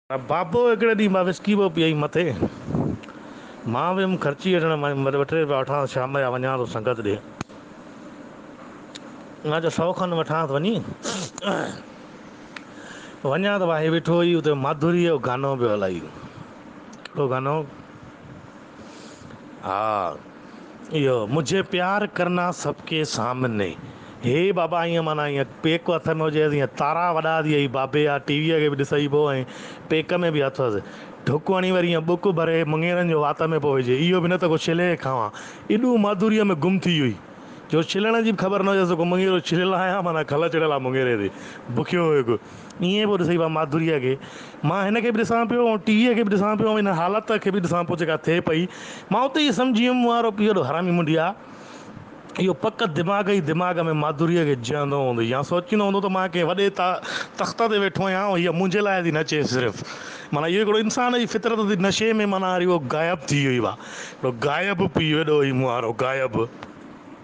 بابو هڪڙي ڏينهن مان وسڪي پيو پيئي مٿي مان ويم خرچي وٺڻ مان ٻه ٽي رپيا وٺان شام جا وڃان ٿو سنگت ڏي مان چيو سو کن وٺان ٿو وڃي وڃان ته واهي ويٺو هئي اتي ماڌوري جو گانو پيو هلائي ڪهڙو گانو ها اهو مجهي پيار ڪرنا سب ڪي سامني هي بابا ائين معنيٰ ائين پيڪ هٿ ۾ هجيس ائين تارا وڏا ٿي وئي بابي جا ٽي ويء کي به ڏسئي پيو ۽ پيڪ ۾ به هٿ هئس ڍڪ هڻي وري ائين ٻڪ ڀري مڱيرن جو وات ۾ پيو وجهي اهو به نه ته ڪو ڇلي کاوان ايڏو ماڌوريء ۾ گم ٿي وئي جو ڇلڻ جي به خبر نه هجيس ته ڪو مڱيرو ڇليل آهيان معنيٰ کل چڙهيل آهي مڱيري تي بکيو هيو هڪ ائين پيو ڏسئي ماڌوريء کي. مان هن کي به ڏسان پيو ۽ ٽي ويء کي به ڏسان پيو ۽ ان حالت کي به ڏسان پيو جيڪا ٿئي پئي. مان اتي ئي سمجهي ويم وارو پيء وڏو حرامي منڍي آ. اهو پڪ دماغ ئي دماغ ۾ ماڌوريء کي جهندو هوندو يا سوچيندو هوندو ته مان ڪنهن وڏي تخت تي ويٺو آهيان ۽ هيء منهنجي لاء ٿي نچي صرف. معنيٰ اهو هڪڙو انسان جي فطرت ٿي نشي ۾ معنيٰ اهو غائب ٿي ويو آ. هڪڙو غائب پيء وڏو هي مون وارو غائب.